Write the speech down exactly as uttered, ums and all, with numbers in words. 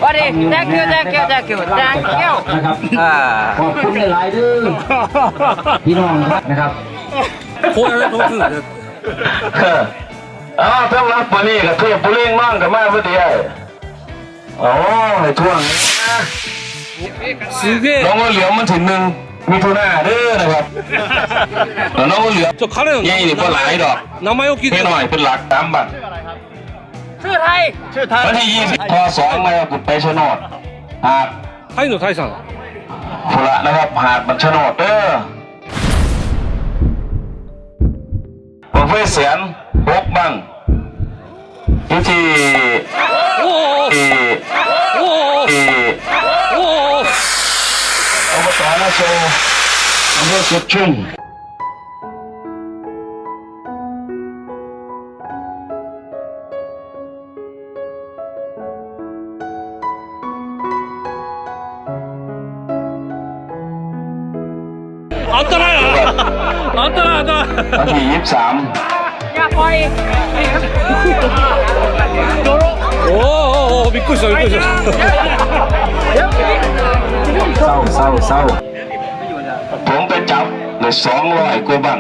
Buddy, thank you, thank you, thank you, thank you. นะครับ อ่า ขอบคุณหลายๆเด้อ พี่น้องครับ นะครับ โค้ชอะไรโค้ชคือ เออ เอา สำหรับมื้อนี้ก็เทพบุรีนอนกันมาพอดี โอ้ ให้ท่วง すげえ น้องว่าเหลือมันถึงหนึ่งมิถุนาเด้อนะครับ แล้วน้องว่าเหลือ ちょ、彼の ใหญ่นี่บ่หลายดอก 名前を聞いて แค่หน่อยเป็นหลักสามบาท ชื่อไทย ชื่อไทย วันที่ยี่สิบ พ.สอง มาคุณไปโฉนด หาด ไทยのタイさん พุนละนะครับ หาดมันโฉนดเด้อ บั้งไฟแสน หก บั้ง อยู่ที่ โอ้โห ที่ โอ้โห ที่ โอ้โห อบต.นาโซ อำเภอสุดชุ่ม อันตรายอ่ะ อันตราย อันตราย วันที่ยี่สิบสาม อย่าปล่อย โอ้โห โอ้โห โอ้โห びっくりした びっくりした เศร้า เศร้า เศร้า ผมไปจับได้สองร้อยกว่าบั้ง